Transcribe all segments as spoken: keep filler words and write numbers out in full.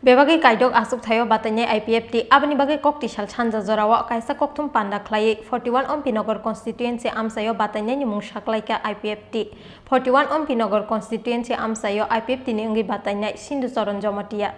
Bebagwi kaidok achuk thaio batainai I P F T. Aboni bagwi kok tisal sanja jorao kaisa kokthum panda khlaiwi forty one Ompi Nagar constituency amchaio batainaini mung saklaikha I P F T. Forty one Ompi Nagar constituency amchaio I P F T ni wngwi batainai Sindhu Charan Jamatia.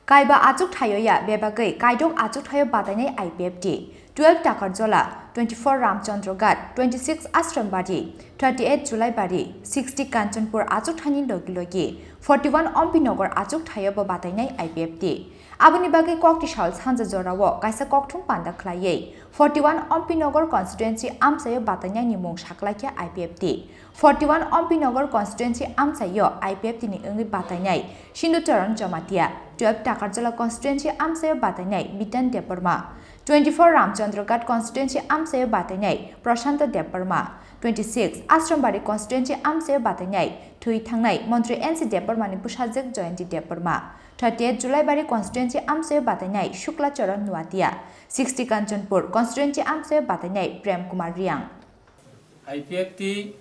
Kaiba achuk thaio ya, bebagwi kaidok achuk thaio batainai I P F T. Twelve Takarjola, twenty four Ramchandra Ghat, twenty six Ashrambari, thirty eight Julaibari, sixty Kanchanpur achuk thaini logi logi, forty one Ompi Nagar achuk thaio bo batainai I P F T. Aboni bagwi kok tisal sanja jorao kaisa kokthum panda khlaiwi forty one Ompi Nagar constituency amchaio batainaini mung saklaikha I P F T. Forty one Ompi Nagar constituency amchaio I P F T ni wngwi batainai Sindhu Charan Jamatia, twelve Takarjola constituency amchaio batainai Bidhan Debbarma, twenty four Ramchandra Ghat constituency amchaio batainai Prashanta Debbarma, twenty six Ashrambari constituency amchaio batainai thwi thangnai Montri N C Debbarma ni bwsajwk Jayanti Debbarma, thirty eight Julaibari constituency amchaio batainai Shukla Charan Nuatia, sixty Kanchanpur constituency amchaio batainai Prem Kumar Riang. I P F T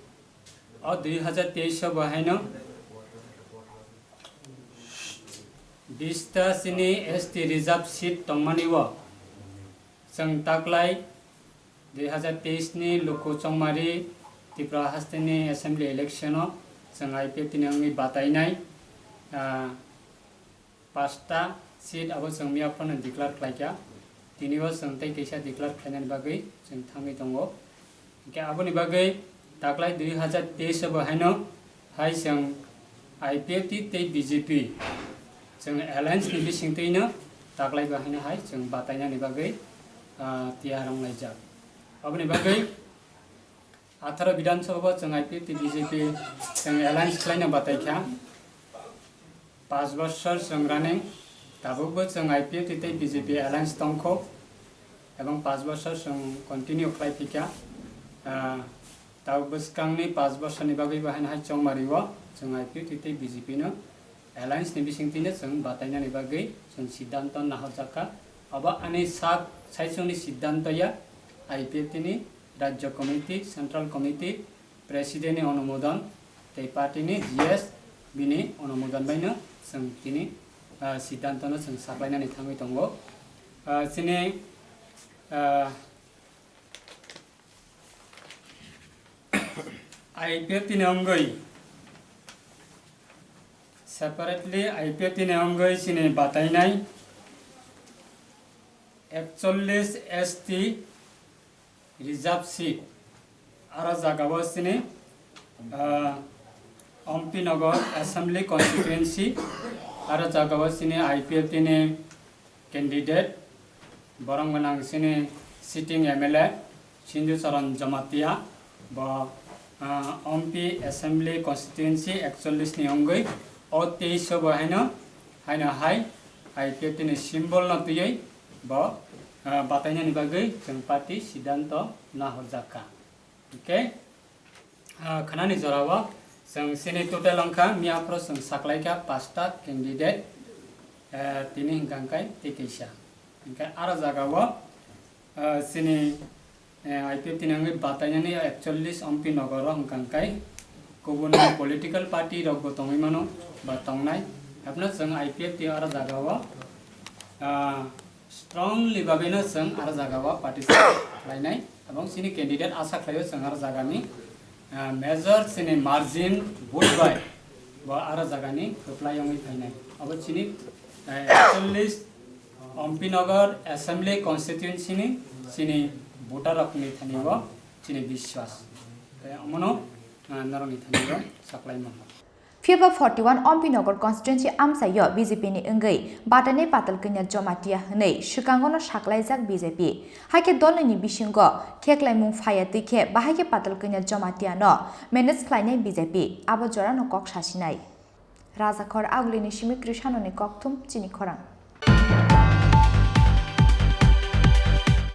o dui hajar teis o bo haino bista chini S T reserve seat tongmani o chwng taklai dui hajar teis ni Luku Chongmari Tripura hasteni assembly election o chwng I P F T ni wngwi batainai, ah, pasta seat abo chwng miya phano declare khlaikha. Tini o chwng tei kaisa declare khlainani bagwi chwng thangwi tongo. Hwnkhe aboni bagwi taklai dui hajar teis o bo haino hai chwng I P F T tei B J P chwng alliance ni bisingtwino taklai bo haino hai chwng batainani bagwi, ah, tiyar wnglaijak. Aboni bagwi atharo Bidhan Sabha bo chwng I P F T B J P chwng alliance khlaina batai kha. Paanch bosor chwng running, tabukbo chwng I P F T tei B J P alliance tongkho, ebong paanch bosor chwng continue khlai phikha. Ah, tabuk bwskangni paanch bosorni bagwi bo haino hai chongmari o chwng I P F T tei B J P no alliance ni bisingtwino chwng batainani bagwi chwng siddhanto nahorjakha. Abo ani sak saichungni siddhanto ya, I P F T ni Rajya Committee, Central Committee, President ni onumodon tei party ni G S bini onumodon baino chwng tini, ah, siddhanto no chwng saklainani thangwi tongo. Ah, chini, ah, I P F T ni wngwi, separately I P F T ni wngwi chini batainai ekchollis S T reserve seat, aro jagao chini, ah, Ompi Nagar Assembly Constituency, aro jagao chini I P F T ni candidate, borok gwnang chini sitting M L A Sindhu Charan Jamatia, bo, ah, Ompi Assembly Constituency ekchollis ni wngwi o teis o bo haino, haino hai I P F T ni symbol no twiwi bo, ah, batainani bagwi chwng party siddhanto nahorjakha. Hwnkhe, ah, khanani jorao chwng chini total wngkha, miya aphuru chwng saklaikha pasta candidate, eh, tini hwnkha hwnkhe tei kaisa. Hwnkhe aro jagao, ah, chini, eh, I P F T ni wngwi batainani ekchollis Ompi Nagar o hwnkha hwnkhe kubun political party rokbo tongwi mano ba tongnai. Haphano chwng I P F T aro jagao, ah, strongly bagwino chwng aro jagao participate khlainai. Ebong chini candidate asa khlaio chwng aro jagani, ah, major chini margin vote bai bo aro jagani kwplai wngwi phainai. Abo chini, eh, ekchollis Ompi Nagar Assembly Constituency ni chini voter rokni thani bo chini biswas. Tei omono, ah, norokni thani bo saklai mano. Phiya ba forty one Ompi Nagar constituency amchaio B J P ni wngwi batainai Patal Kanya Jamatia hwnwi swkango no saklaijak B J P. Haikhe dolnini bisingo kheklaimung phaiya twi khe bahai khe Patal Kanya Jamatia no manage khlainai B J P, abo jora no kok sasinai. Rajakhor Agulini simi Krishanoni kokthum chini khorang.